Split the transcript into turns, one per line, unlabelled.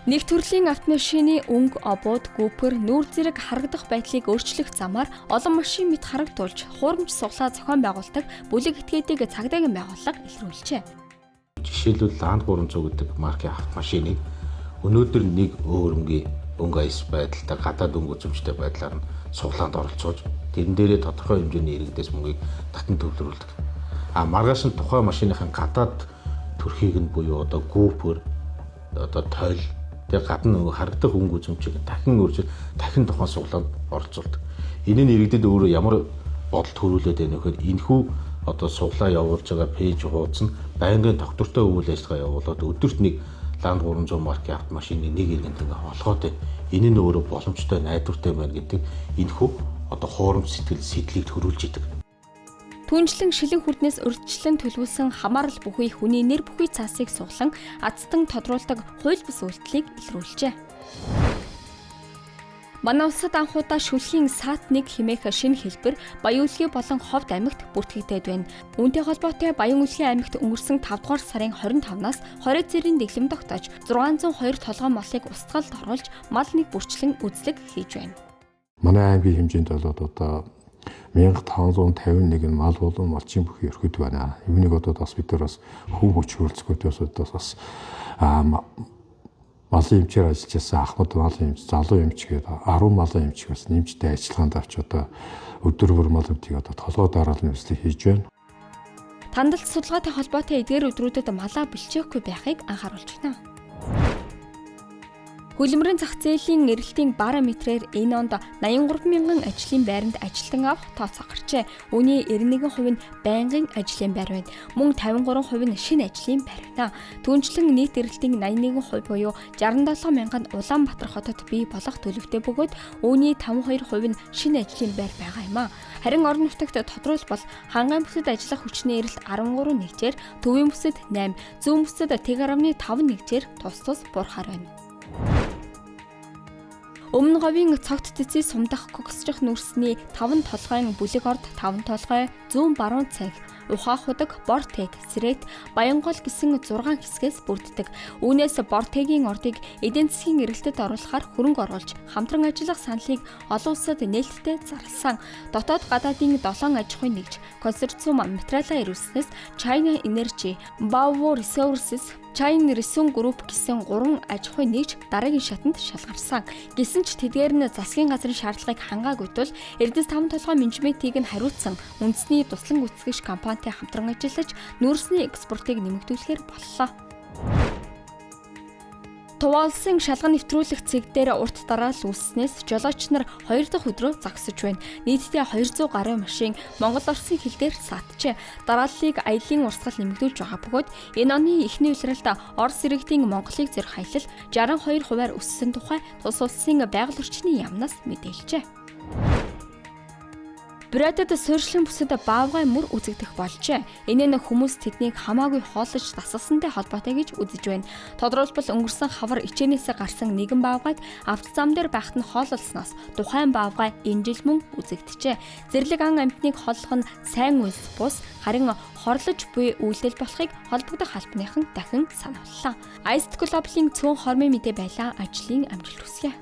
Нэг төрлийн автомашины өнгө, обууд, гүпэр, нүүр зэрэг харагдах байдлыг өөрчлөх замаар олон машин мэт харагдуулж, хуурамч суглаа зохион байгуулдаг бүлэг этгээдийг цагдаагийн байгууллага илрүүлжээ.
Жишээлбэл Land 300 гэдэг маркийн автомашиныг өнөөдөр нэг өөр өнгийн өнгө аяс байдалтай гадаад өнгө үзэмжтэй байдлаар нь суглаанд оролцуулж тэрэн дээрээ тодорхой хэмжээний иргэдээс мөнгийг татан төвлөрүүлдэг. А маргааш нь тухайн машиныхаа гадаад төрхийг нь буюу одоо гүпэр, одоо тойл тэгээ гадна харагдах өнгө үзэмжийг дахин өөрчилж дахин тухайн суглаанд оролцуулдаг. Энэ нь иргэдэд өөрөө ямар бодол төрүүлээд байна вэ гэхээр энэхүү одоо суглаа явуулж байгаа пэйж хуудас нь байнгын тогтвортой үйл ажиллагаа явуулаад өдөрт нэг Land 300 маркийн автомашины нэг иргэнт ингээ олгоод байна. Энэ нь өөрөө боломжтой, найдвартай байна гэдэг энэхүү одоо хуурамч сэтгэл сэтлийг төрүүлж идэг.
Түншлэн шилэн хүрднээс урьдчилан төлөвлөсөн хамаарал бүхий хүний нэр бүхий цаасыг суглан азтан тодруулдаг хууль бус үйлдэлийг илрүүлжээ. Манай улсад анхудаа шүлхийн САТ-1 хэмээх шинэ хэлбэр Баян-Өлгий болон Ховд аймагт бүртгэгдээд байна. Үүнтэй холбоотой Баян-Өлгий аймагт өнгөрсөн 5 дугаар сарын 25-наас 20 цэрийн дэглэм тогтоож 602 толгой малыг устгалд оруулж мал нэг бүрчлэн үзлэг хийж байна.
Манай аймгийн хэмжээнд бол одоо 1551 мал болон малчин бүхий өрхөд байна. Үүнийг одоо бас бид нар бас хүн хүч хөрөлцгөөдөөс одоо бас малын эмчээр ажиллаж байсан Ахмад малын эмч, залуу эмч гэдэг 10 малын эмч бас нэмжтэй ажиллагаанд авч одоо өдөр бүр мал эмтийг одоо толгой дараалал нэмслэг хийж байна.
Тандалт судалгаатай холбоотой эдгээр өдрүүдэд малаа бэлчээхгүй байхыг анхааруулж байна. Хөлбөмбөрийн зах зээлийн эрэлтийн барометрээр энэ онд 83 мянган ажлын байранд ажилтан авах тооцоо гарчээ. Үүний 91% нь байнгын ажлын байр байна. Мөн 53% нь шинэ ажлын байр байна. Түүнчлэн нийт эрэлтийн 81% буюу 67 мянган Улаанбаатар хотод бий болох төлөвтэй бөгөөд үүний 52% нь шинэ ажлын байр байгаа юм а. Харин орон нутагт тодруулбал хангайн бүсэд ажиллах хүчний эрэлт 13 нэгжээр, төвийн бүсэд 8, зүүн бүсэд 1.5 нэгжээр тус тус буурахаар байна. Өмнө говийн цогт цэцээ сумдах коксчих нүрсний 5 толгойн бүлэг орд 5 толгой, зүүн баруун цанх, ухаа худаг, бортег, сэрэт, Баянгол гэсэн 6 хэсгээс бүрддэг. Үүнээс бортегийн ордыг эдийн засгийн эрэлтэд оруулахаар хөрөнгө оруулж хамтран ажиллах саналыг олон улсад нээлттэй зарласан. Дотоод гадаадын 7 аж ахуйн нэгж консорциум материалаа ирүүлснээс China Energy, Baowu Resources, China Resun Group гэсэн 3 аж ахуйн нэгж дараагийн шатанд шалгарсан. Гэсэн ч тэдгээр нь засгийн газрын шаардлагыг хангаагүй тул Эрдэнэс 5 толгой менежментийг нь хариуцсан үндэсний туслан гүйцэтгэгч компанитай хамтран ажиллаж нүүрсний экспортыг нэмэгдүүлэхээр боллоо. Тува улсын шалган нэвтрүүлэх цэг дээр урт дараал үүсснээс жолооч нар 2 дахь өдрөө зогсож байна. Нийтдээ 200 гаруй машин Монгол Оросын хил дээр саджээ. Дарааллыг аялын урсгал нэмэгдүүлж байгаа бөгөөд энэ оны эхний улиралд Орос иргэдийн Монголыг зорих аялал 62 хувиар өссөн тухай тус улсын байгаль орчны яамнаас мэдээлжээ. Бурятад суурьшлийн бүсэд баавгай мөр үзэгдэх болжээ. Энэ нь хүмүүс тэднийг хамаагүй хооллож дасгалсантай холбоотой гэж үзэж байна. Тодорхойлбол өнгөрсөн хавар ичээнээсээ гарсан нэгэн баавгайг авто зам дээр байхад нь хооллосноос тухайн баавгай энэ жил мөн үзэгджээ. Зэрлэг ан амьтныг хооллох нь сайн үйлс бус харин хорлож буй үйлдэл болохыг холбогдох албаныхан дахин санууллаа. Ice Global-ийн цөөн хормын мэдээ байлаа. Ажлын амжилт хүсье.